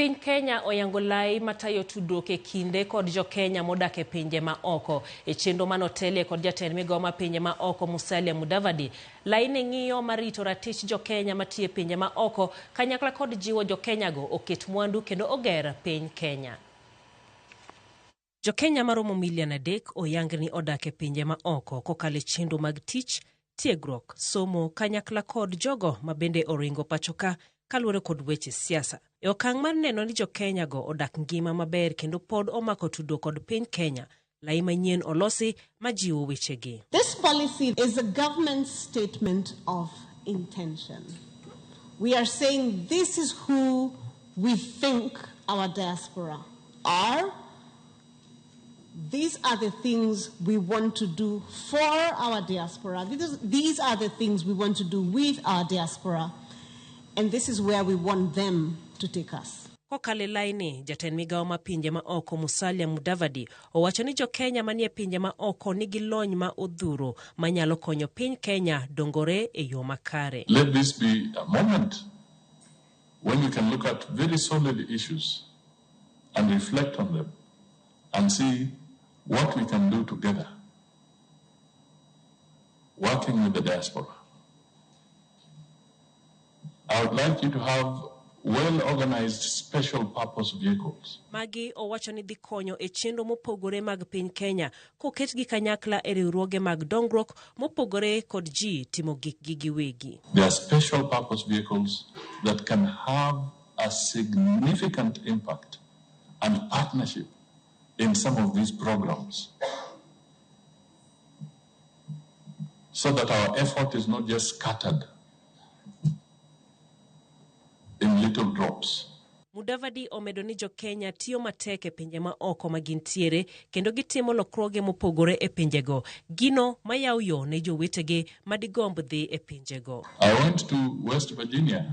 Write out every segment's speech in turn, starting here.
Piny Kenya oyango lai matayo tudruok e kinde kod jokenya modak e pinje ma oko. E chenro manotelie kod jatend migao ma pinje ma oko Musalia Mudavadi, lai ne ng'iyo mar rito ratich jokenya matiyo e pinje ma oko kanyakla kod jiwo jokenyago oket mwandu kendo oger piny Kenya. Jokenya maromo milion 3 oyang ni odak e pinje ma oko kokalo e chenro mag tich, tiegruok, somo kanyakla kod jogo ma bende oringo pachoka kaluwore kod weche siasa. E okang' mar neno ni jokenya go odak ngima maber kendo pod omako tudruok kod piny Kenya, lai manyien olosi majiwo wechegi. This policy is a government statement of intention. We are saying this is who we think our diaspora are. These are the things we want to do for our diaspora. These are the things we want to do with our diaspora. And this is where we want them to take us. Kokalo e laini, jatend migao ma pinje ma oko Musalia Mudavadi owacho ni jokenya manie pinje ma oko nigi lony ma odhuro manyalo konyo piny Kenya dongore e yo makare. Let this be a moment when we can look at very solid issues and reflect on them and see what we can do together, working with the diaspora. I would like you to have well-organized special purpose vehicles. Magi owacho ni dhi konyo e chenro mopogore mag piny Kenya koketgi kanyakla e riwruoge mag dongruok mopogore kod ji timo gikgi giwegi. They are special purpose vehicles that can have a significant impact and partnership in some of these programs, so that our effort is not just scattered in little drops. Mudavadi omedo ni jokenya tiyo matek e pinje ma oko ma gintiere kendo gitimo lokruoge mopogore e pinjego, gino mayawo yo ne jowetegi madigomb dhi e pinjego. I went to West Virginia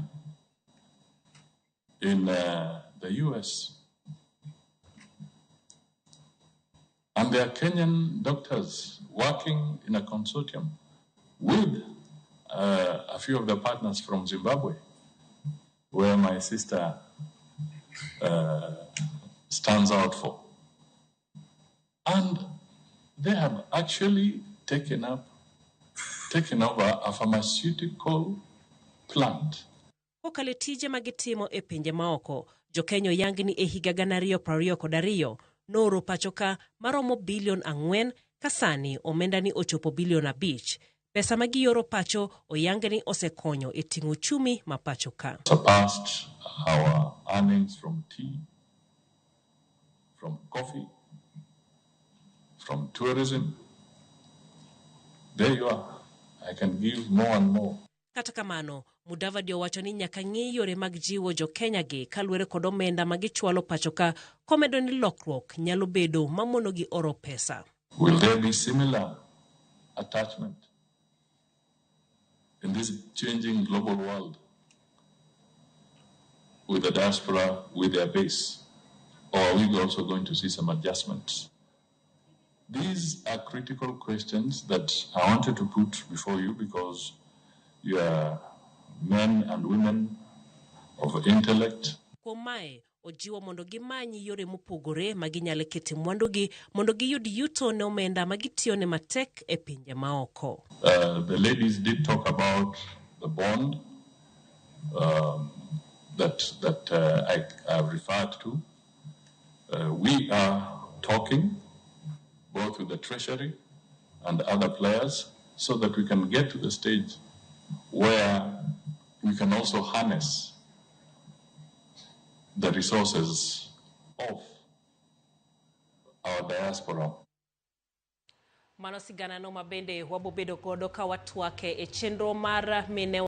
in the US, and there are Kenyan doctors working in a consortium with a few of the partners from Zimbabwe, where my sister stands out for. And they have actually taken over a pharmaceutical plant. Kokalo e tije ma gitimo e pinje maoko, jokenya oyang ni e higa 2022 nooro pachoka maromo bilion 4 ka sani omenda ni ochopo bilion 5. Pesa ma gioro pacho oyang ni osekonyo e ting'o uchumi ma pacho ka. Surpassed our earnings from tea, from coffee, from tourism. There you are. I can give more and more. Kata kamano, Mudavadi owacho ni nyaka ng'i yore mag jiwo jokenya gi kaluwore kod omenda ma gichwalo pacho ka, komedo ni lokruok nyalo bedo mamono gi oro pesa. Will there be similar attachment in this changing global world with the diaspora, with their base? Or are we also going to see some adjustments? These are critical questions that I wanted to put before you because you are men and women of intellect. Kuom mae, ojiwo mondo gimany yore mopogore ma ginyalo kete mwandugi mondo giyud yuto ne omenda ma gitiyone matek e pinje maoko. The ladies did talk about the bond that I referred to. We are talking both with the Treasury and other players so that we can get to the stage where we can also harness the resources of our diaspora. Mano siganano ma bende wabobedo godo ka watwake e chenro mar mine.